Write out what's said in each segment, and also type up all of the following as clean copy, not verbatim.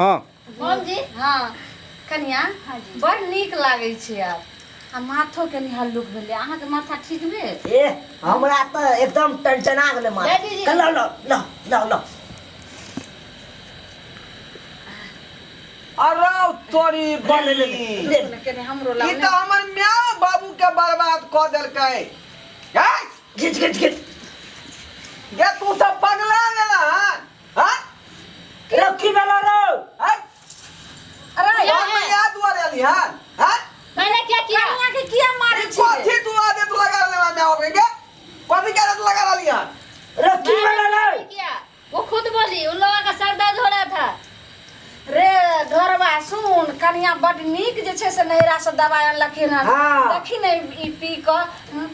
हँ। मम जी। हँ कनिया, हाँ जी। बड़ नीक लागै छै आब, आ माथो कनि हल्लुक भेलै। अहाँके माथा ठीक भेल? ए, हमरा तऽ एकदम टनटना गेलै माथा। डैडी जी। ल ल ल ल ल। अरे तोरी बनी। ले। कनि हमरो ई लाउ तऽ ने। हमर माय बाबू के बर्बाद कऽ देलकै। हैं? घिच घिच घिच। गे, तू सब पगला गेला हन? हैं? रे, की भेलो रौ? हैं? अरे। घर में याद दुआरे एली हन? हैं? मैंने क्या किया? कनिया के किया मारै ई छी? कथी तू आदत लगा रहले माय बाबू के? कथी के आदत लगा रहली हन? रे, की मैंने भेलो रौ? नहीं किया, वो खुद बोली, उन लोगों का सर दर्द हो रहा था। रे ढोरबा, सुन, कनिया बड नीक जे छै से नैहरा से दवाइ अनलखिन हन। हाँ। देखी ने, ई पी कऽ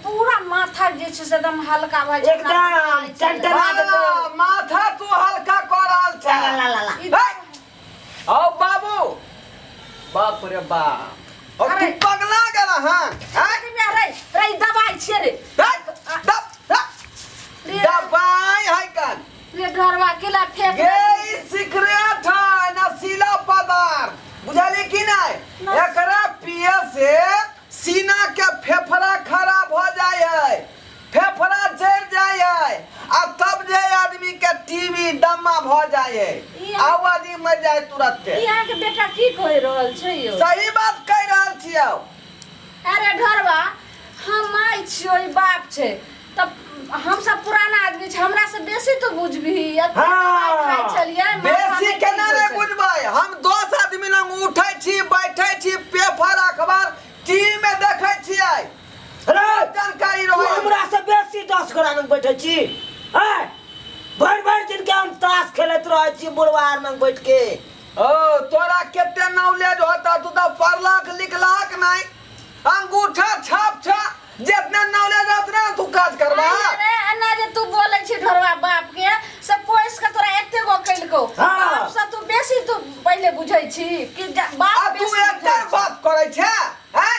पूरा माथा जे छै से एकदम हल्का भऽ जाइ छै। एकदम टनटना देतौ। हाँ, माथा तू हल्का कऽ रहल छै। ला ला ला ला। ई हे! आओ बाबू, बाप रे बाप, और तू अरे। पगला गेला हन? हैं? रे रे, ई दवाइ छियै रे। हे! दब, हे! रे। दबाई है कन। रे ढोरबा, केला फेंक। ये ई सिगरेट है, नशीला पदार्थ, बुझली कि नहीं? एकरा पिए से सीना के फेफड़ा खराब हो जाए है, फेफड़ा जर जाए है, आ तब जे आदमी के टीबी दमा भ जाए है, आ उ आदमी मर जाए तुरंते। ई अहाँके बेटा की कहि रहल छै यौ? सही बात कह रहल छियौ। अरे ढोरबा, हम माय छियौ, ई बाप छै, तऽ हम सब पुराना आदमी छै, हमरा से बेसी तू बुझबिही। एते हाँ। दवाइ खाइ छलियै, माथा बेसी नहि केना ठीक नहि होइ छै। बुझबै? हम 10 आदमी लग उठै छी, बैठै छी, पेपर अखबार टीवी में देखै छियै। रे, जानकारी तू रहै। हमरा से बेसी 10 गोरा लग बैठे छी? आँय, भरि भरि दिन के हम ताश खेलैत रहै छी बुढ़वा आर लग बैठ के। ओ तोरा कते नॉलेज होता? तू तऽ पढ़लक लिखलक नहीं, अंगूठा छाप छा, जितना नॉलेज उतना तू काज करबा। अरे एना जे तू बोलै छी ढोरबा बाप के से पोसि के तोरा एते गो केलकौ। हाँ। बाप से तू बेसी तू पहिले बुझै छी कि बाप आ तू बेसी एते बुझै छै। बात करै छे? हैं?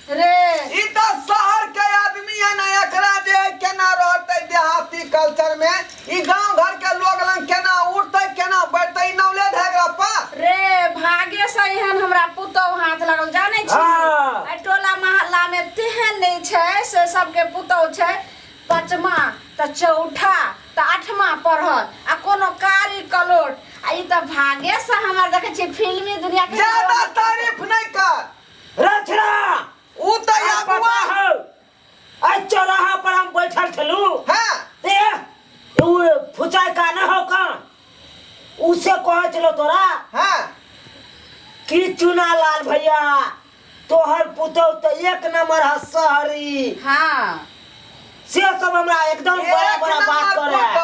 रे। ई तऽ शहर के आदमी है ना, एकरा जे है केना रहतै देहाती कल्चर में, ई गांव घर के लोग लंग केना उठतै केना बैठतै, ई नॉलेज है एकरा पास? रे, भागे से एहन हमरा पुतहु हाथ लागल, जानै छी? हाँ। एहि टोला मोहल्ला में तेहन नहि छै से सबके पुतहु छै पचमा तऽ चौठा तऽ आठमा पढ़ल आ कोनो कारी कलोट, आ ई तऽ भागे से हमर देखै छी फिल्मी दुनिया के। ज्यादा तारीफ नहीं कर। रचना। उ तऽ आ पता अगुआ हौ, एहि चौराहा पर हम बैठल छलहुँ। हाँ। ते उ फुचाइ का न हौ कान, उसे कहै छलो तोरा हाँ कि चुना लाल भैया, तोहर पुतहु तऽ एक नंबर है शहरी। हाँ। से सब हमरा एकदम बड़ा एक बड़ा बात नंबर करे। पुतहु।